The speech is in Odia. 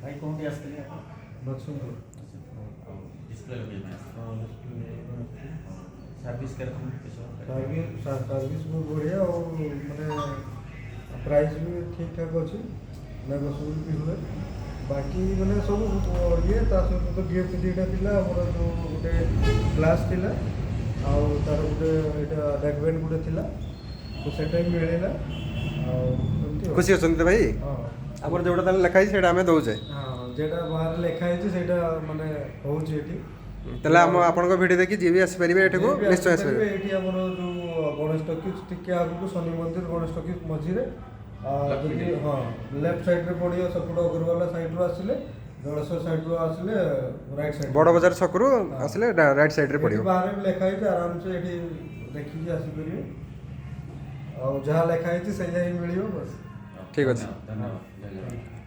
ଭାଇ, କୋଉଠି ଆସିଥିଲେ ଆପଣ? ନରସିଂହପୁର। ଆଉ ଡିସପ୍ଲେ ଲଗେଇବା ପାଇଁ ଆସିଥିଲେ? ହଁ, ଡିସପ୍ଲେ। ସର୍ଭିସ୍ କେରକମ କିସ? ସର୍ଭିସ୍ ବହୁତ ବଢ଼ିଆ ଆଉ ମାନେ ପ୍ରାଇସ୍ ବି ଠିକ୍ ଠାକ୍ ଅଛି, ନେଗୋସିଏବଲ୍ ବି ହୁଏ। ବାକି ମାନେ ସବୁ ଇଏ, ତା ସହିତ ତ ଗିଫ୍ଟ ଦୁଇଟା ଥିଲା ଆମର, ଯେଉଁ ଗୋଟେ ଗ୍ଲାସ୍ ଥିଲା ଆଉ ତାର ଗୋଟେ ଏଇଟା ନେକ୍ ବ୍ୟାଣ୍ଡ ଗୋଟେ ଥିଲା, ତ ସେଇଟା ବି ମିଳିଲା ଆଉ ଏମିତି ଆଉ। ଖୁସି ଅଛନ୍ତି ତ ଭାଇ? ହଁ। ଆମର ଯେଉଁଟା ତାହେଲେ ଲେଖା ହେଇଛି, ସେଇଟା ଆମେ ଦେଉଛେ? ହଁ, ଯେଟା ବାହାରେ ଲେଖା ହେଇଛି, ସେଇଟା ମାନେ ହେଉଛି ଏଠି। ତାହେଲେ ଆମ ଆପଣଙ୍କ ଭିଡ଼ିଓ ଦେଖି ଯିଏ ବି ଆସିପାରିବେ ଏଠିକୁ? ଯିଏ ବି ନିଶ୍ଚୟ ଆସିପାରିବେ। ଆସିପାରିବେ। ଏଇଠି ଆମର ଯୋଉ ଗଣେଶ ଟକିଜ ଟିକେ ଆଗକୁ, ଶନି ମନ୍ଦିର ଗଣେଶ ଟକିଜ ମଝିରେ, ଯଦି ହଁ ଲେଫ୍ଟ ସାଇଡ୍ରେ ପଡ଼ିବ। ସେପଟ ଅଗ୍ରୱାଲା ସାଇଡ୍ରୁ ଆସିଲେ, ଜଳେଶ୍ୱର ସାଇଡ୍ରୁ ଆସିଲେ ରାଇଟ୍ ସାଇଡ୍। ବଡ଼ ବଜାର ଛକରୁ ଆସିଲେ ରାଇଟ୍ ସାଇଡ଼୍ରେ ପଡ଼ିବ। ବାହାରେ ବି ଲେଖା ହେଇଛି, ଆରାମସେ ଏଠି ଦେଖିକି ଆସିପାରିବେ ଆଉ ଯାହା ଲେଖା ହେଇଛି ସେଇଆ ହିଁ ମିଳିବ, ବାସ୍। ଠିକ୍ ଅଛି। ଧନ୍ୟବାଦ, ଜୟ ଜଗନ୍ନାଥ।